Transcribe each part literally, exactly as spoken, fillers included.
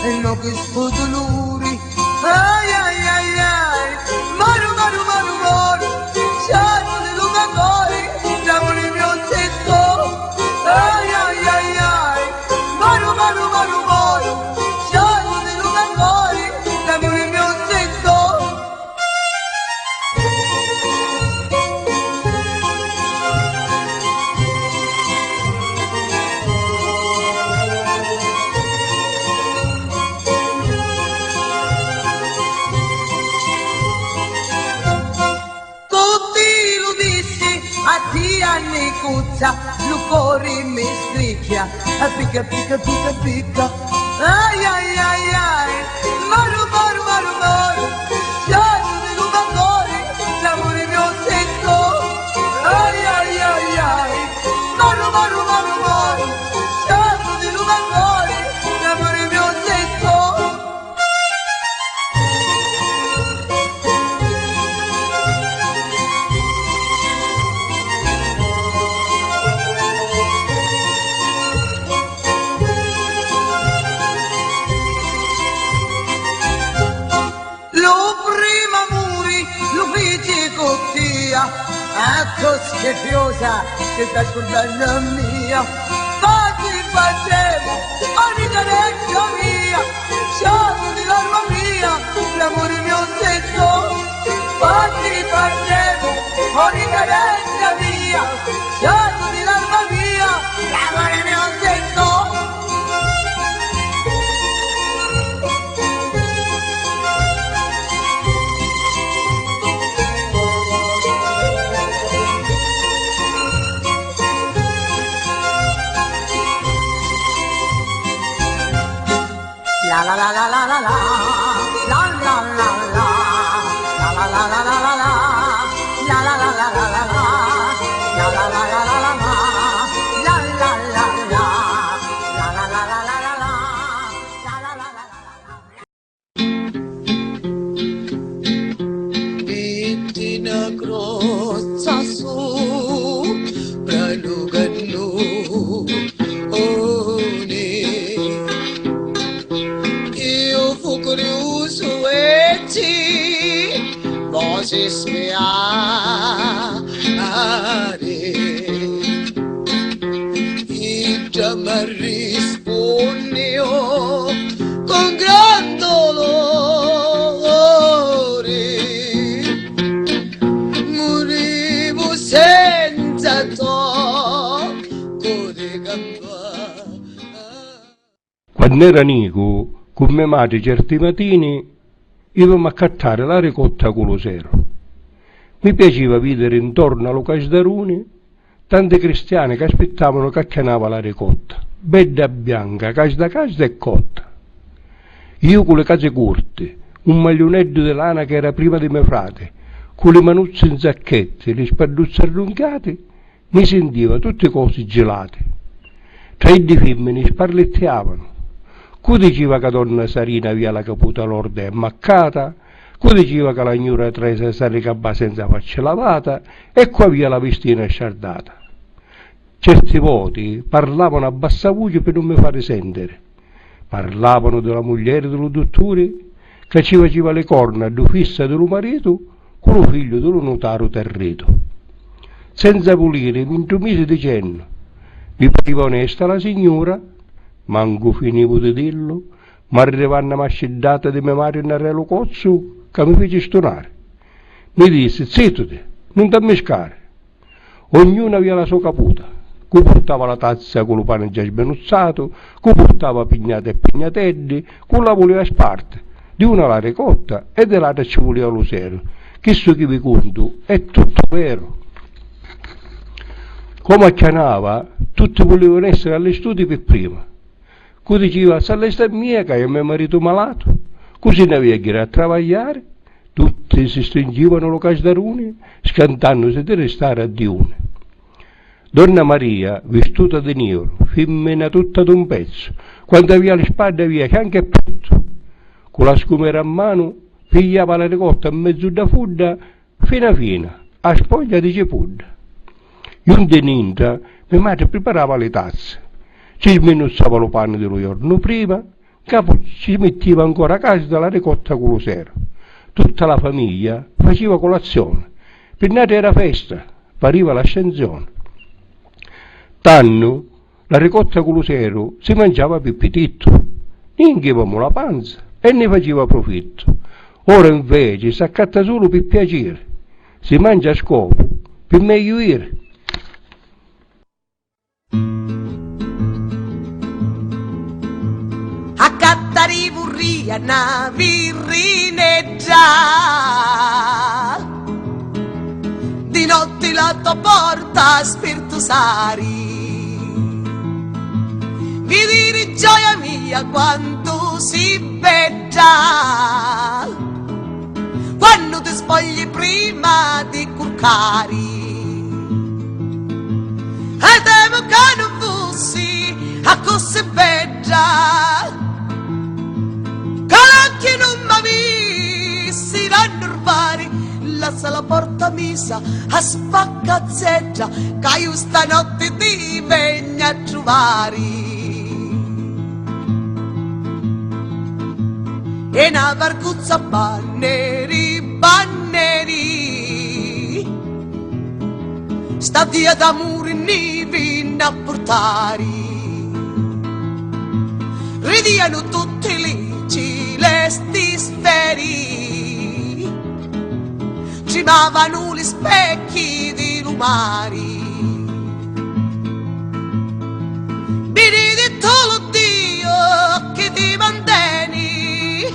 E no chi stu duluri, ai, ai, ai, ai, moru, moru, moru, moru, sciatu di lu me cori, l'amuri mio zitto, ai, ai, ai, ai, moru, moru, moru, moru, sciatu di lu me cori, l'amuri mio zitto. Tutti lu dissi a tia Nicuzza, lu cori mi scricchia, a picca, picca, picca, picca. Ai, ai, ai, ai, moru, moru, moru, moru, sciatu di lu me cori, l'amuri mio zitto. Ai, ai, ai, ai, moru, moru, moru, moru, sciatu di lu me cori, l'amuri mio zitto. Lu primu amuri lu fici cu tia, a tu schifiosa ti sta scurdannu a mia. Fatti facemu ogni carecchia mia, sciatu di l'arma mia, l'amuri mio zitto. Fatti facemu ogni carecchia mia, sciatu di l'arma mia, l'amuri mio zitto. Vitti na crozza supra lu cannuni. Iu fu curiusu e ci vosi spiari. Idda m'arrispunniu con gran dolori, murivu senza toccu di campana. Quann'era nicu, cu me matri certi matini ivamu a accattari la ricotta cu lu seru. Mi piaciva vidiri ntornu a lu casdaruni tanti cristiani ca aspittavanu ca acchianava la ricotta, bedda bianca, casda casda e cotta. Iu cu li casi curti, un magliuneddu di lana ca era prima di me frati, cu li manuzzi nzacchetti, li spadduzzi arrunchiati, mi sintiva tutti cosi gilati. Tra iddi fimmini sparlittiavanu. Cu diciva ca donna Sarina avia la caputa lorda e ammaccata, cu diciva ca la gnura Tresa s'arricabba senza facci lavata e cu avia la vistina sciardata. Certi voti parlavanu a bassa vuci pi nun mi fari sentiri. Parlavanu di la muglieri di lu dutturi ca ci faciva li corna ddu fissa di lu maritu cu lu figliu di lu nutaru Territu. Senza vuliri mi ntrumisi dicennu: "Mi pariva onesta la signura", mancu finivu di dillu, m'arriva na masciddata di me matri nnarrè lu cozzu ca mi fici stunari. Mi dissi: "Zittuti, nun t'ammiscari." Ognunu avia la so caputa, cu purtava la tazza cu lu pani già smenuzzatu, cu purtava pignati e pignateddi, cu la vulia sparti, di una la ricotta e di l'atra ci vulia lu seru. Chistu chi vi cuntu è tuttu veru. Comu acchianava, tutti vulivanu essiri allistuti pi prima. Cu diciva: "S'allesta mia ca iu me maritu malatu", cu si nn'avia a ghiri a travagliari, tutti si stringivanu lu casdaruni, scantannusi di ristari a diuni. Donna Maria, vistuta di niuru, fimmina tutta d'un pezzu, quantu avia li spaddi avia fianchi e pettu. Cu la scumera a manu, pigliava la ricotta mmezu dda fudda, fina fina, a spoglia di cipudda. Junti nintra, me matri priparava li tazzi, ci sminuzzava lu pani di lu jornu prima, 'N capu ci mittiva ancora càsita la ricotta cu lu seru. Tutta la famiglia faciva colazione. Pi n'atri era festa, pariva l'ascensione. Tannu la ricotta cu lu seru si manciava pi pitittu, ni inchivamu la panza e ni faciva prufittu. Ora inveci s'accatta sulu pi piaciri, si mancia a scopu pi megliu iri. Accattari vurria na virrinedda, di notti la to porta a spirtusari, vidiri gioia mia quantu si bedda, quannu ti spogli prima di curcari. E temu ca nun fussi accussì bedda, ca l'occhi nun m'avissi da nnurvari. Lassa la porta misa a spaccazzedda, ca iu stanotti ti vegnu a truvari. E na varguzza banneri banneri, sta dia d'amuri nni vinni a purtari. Ridianu tutti li cilesti sferi, cimavanu li specchi di lu mari. Binidittu lu Diu chi ti manteni,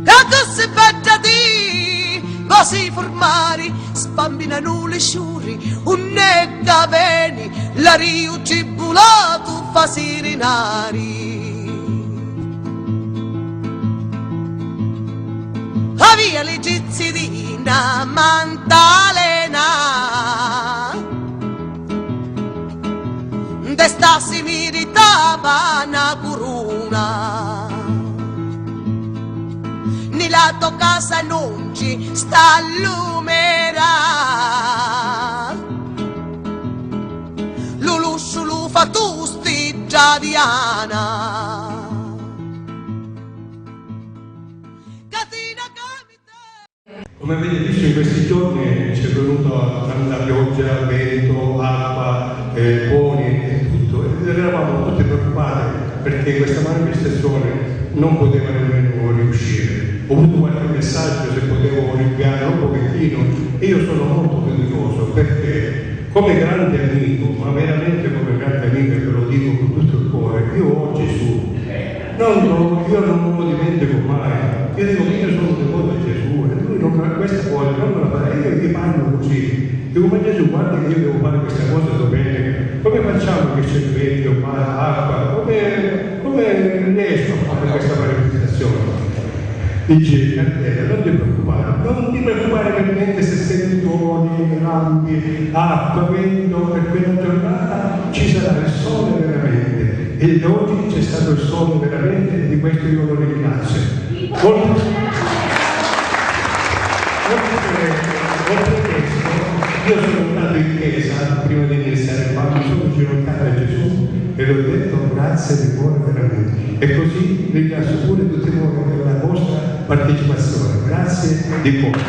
ca cossi bedda ti vosi furmari, spambinanu li sciuri unni ca veni, l'ariu tribulatu fa sirinari. Avia li trizzi di na mantalena, nde sta si miritava na curuna. Ni la to casa nun ci sta lumera, lu lusciu lu fa tu stidda Diana. Catina ca mi te. Come avete visto, in questi giorni c'è venuta tanta pioggia, vento, acqua, eh, poni e tutto, ed eravamo tutti preoccupati perché questa manifestazione non poteva nemmeno riuscire. Ho avuto qualche messaggio, se potevo rinviare un pochettino, e io sono molto fiducioso perché, come grande amico, ma veramente come grande amico, e ve lo dico con tutto il cuore, io ho Gesù. Non lo, io non me lo dimentico mai. Io dico che io sono devoto a Gesù e lui non me, questa cosa non me la farà. Io gli parlo così. Dico, ma Gesù, guarda che io devo fare questa cosa domenica. Come facciamo che c'è vento, mare, acqua? Come, come riesco a fare questa manifestazione? Dice, Candela, non ti preoccupare, non ti preoccupare per niente se senti tuoni, lampi, acqua, vento, per quella giornata ci sarà il sole veramente. E oggi c'è stato il sogno veramente e di questo io lo ringrazio. Oltre, oltre, oltre a questo, io sono andato in chiesa prima di iniziare qua, mi sono ginocchiato a Gesù e gli ho detto grazie di cuore veramente. E così ringrazio pure tutti voi per la vostra partecipazione. Grazie di cuore.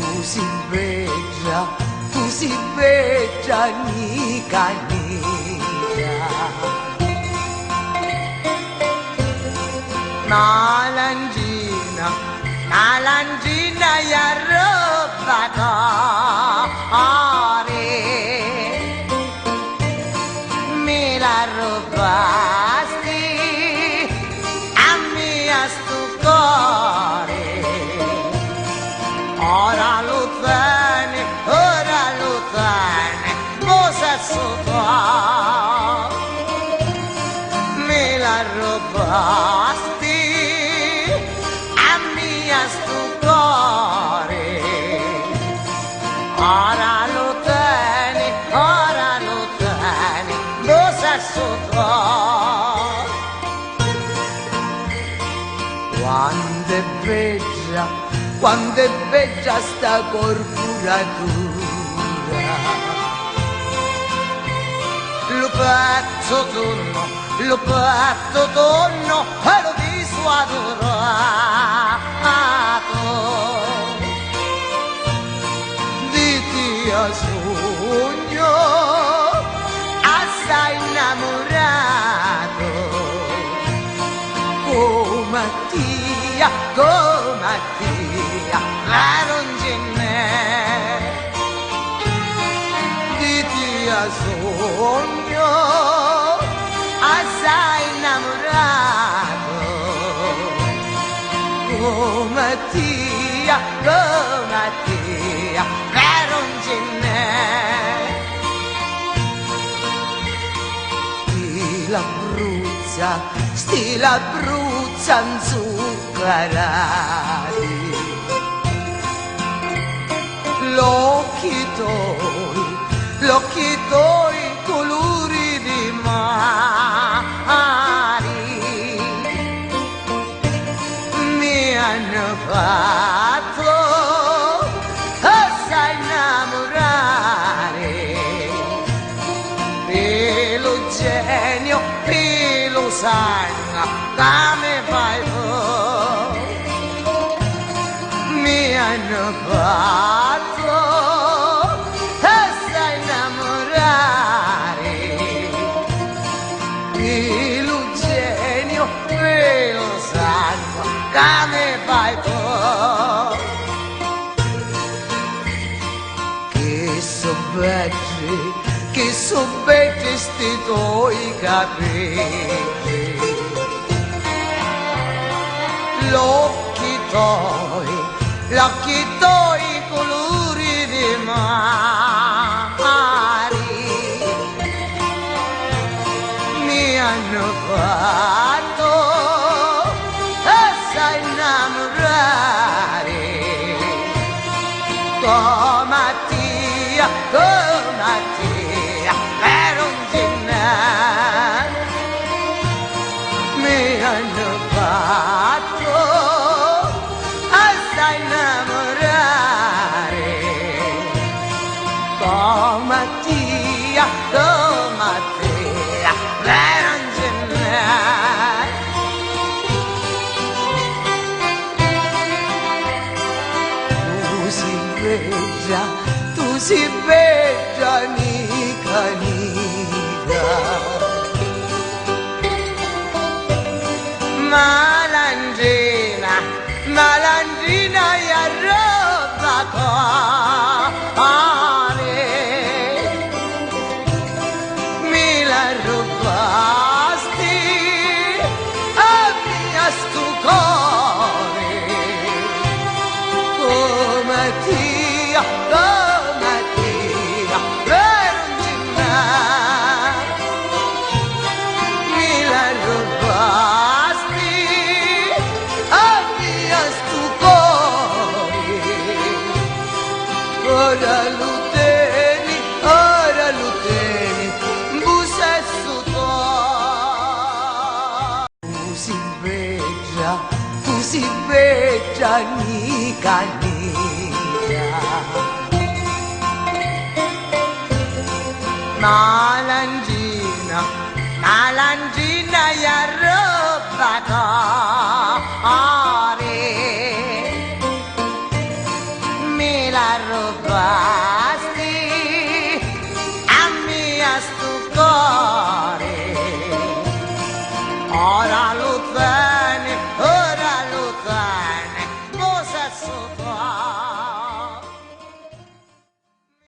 Tu si bedda, tu si bedda, nica nica. Na langina, na langina i arrobba cori. Mi l'arrubbasti a mia stu cori, ora lu teni, ora lu teni, posessu to. Mi l'arrubbasti a mia stu cori, ora lu teni, ora lu teni, posessu to. Quant'è bedda, quant'è bedda sta corpuratura. Lu pettu tunnu, lu pettu tunnu e lu visu aduratu. Di tia sugnu assai nnamuratu. Comu a tia, comu a tia, veru 'un ci nn'è. Di tia sugnu assai nnamuratu. Comu a tia, comu a tia, veru 'un ci nn'è. Sti labbruzza, sti labbruzza 'nzuccarati. L'occhi toi, l'occhi toi culuri di mari. Mi hannu fattu assai nnamurari, pi lu geniu, pi lu sangu ca mi fai tu. Mi hannu fattu assai nnamurari, pi lu geniu, pi lu sangu ca mi fai tu. Chi su beddi, chi su beddi sti toi capiddi, l'occhi toi, l'occhi toi culuri di mari. Mi hannu fattu assai nnamurari, comu a tia, comu a tia, veru 'un ci nn'è. Mi hannu fattu assai nnamurari, comu a tia, comu a tia, veru 'un ci nn'è. Tu si bedda, tu si bedda, nica, nica. Malandrina, malandrina, i arrobba cori. Mi l'arrubbasti a mia stu cori, comu a tia, comu a tia, veru 'un ci nn'è. Mi l'arrubbasti a mia stu cori, ora lu teni, ora lu teni 'n pussessu to. Tu si bedda, tu si bedda, nica, nica. Malandrina, malandrina, i arrobba cori. Mi l'arrubbasti a mia stu cori, ora